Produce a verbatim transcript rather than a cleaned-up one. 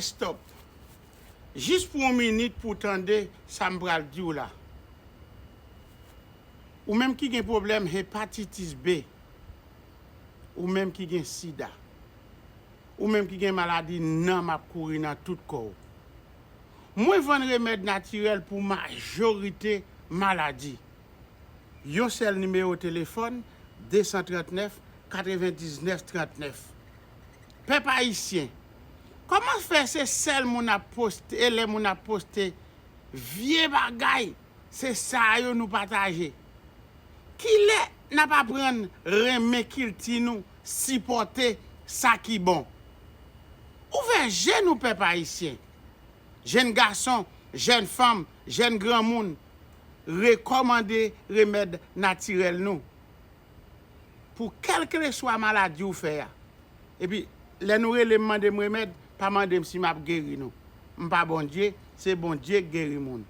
Stop. Jis pou yon minit pou w tande sa m pral di w la. Ou menm ki gen pwoblèm hepatitis B, ou menm ki gen sida, ou menm ki gen maladi nanm ap kouri nan tout kò w. Mwen vann remèd natirèl pou majorite maladi. Yon sèl nimewo telefòn, de san trannèf, katrevendiznèf trannèf. Pèp ayisyen, kòman fè se sèl moun ap poste, lè moun ap poste vye bagay, se sa yo nou pataje? Kilè n ap aprann renmen kilti nou, sipòte sa ki bon? Ouvè je nou, pèp ayisyen. Jèn gason, jèn fanm, jèn granmoun, rekòmande remèd natirèl nou pou kèlkeswa maladi w fè a. Epi, lè nou rele m, mande m remèd, pa mande m si m ap geri nou. M pa Bondye, se Bondye k geri moun.